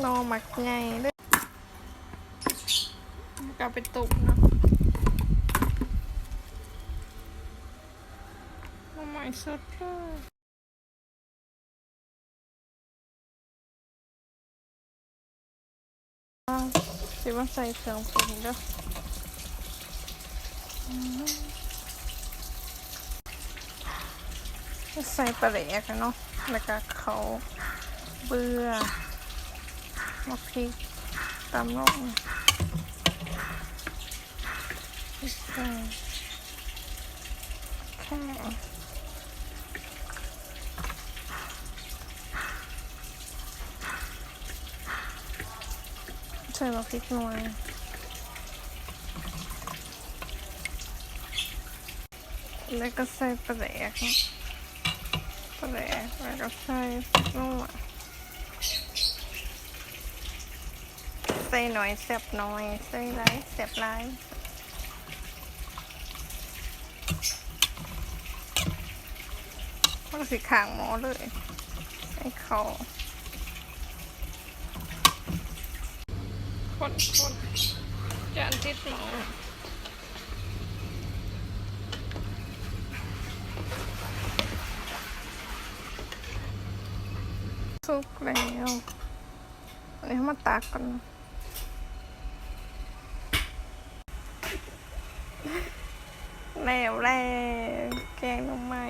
ໜໍ່ໝາກໃຫຍ່ເດີ້ ເອົາໄປຕົ້ມເນາະ ໜໍ່ໄມ້ສົດເລີຍ. ຊິມາໃສ່ເຄື່ອງປຸງເດີ້ ໃສ່ປາແດກເນາະ ແລ້ວກະເຂົ້າເບື່ອ ໝາກພິກ ຕຳລົງ ໃສ່ ແຂ້ງ ໃສ່ໝາກພິກໜ່ວຍ ແລ້ວກໍໃສ່ປາແດກ ປາແດກ ແລ້ວກໍໃສ່ພິກໜ່ວຍ ໃສ່ໜ້ອຍແຊບໜ້ອຍ ໃສ່ຫຼາຍແຊບຫຼາຍ. ມັນກໍຊິຄ້າງໝໍ້ເລີຍ ໃສ່ເຂົ້າ ຄົນໆ ຈານຕິດໝໍ້ ສຸກແລ້ວ ອັນນີ້ເຮົາມາຕັກກ່ອນ. ແລ້ວແລ້ວ ແກງໜໍ່ໄມ້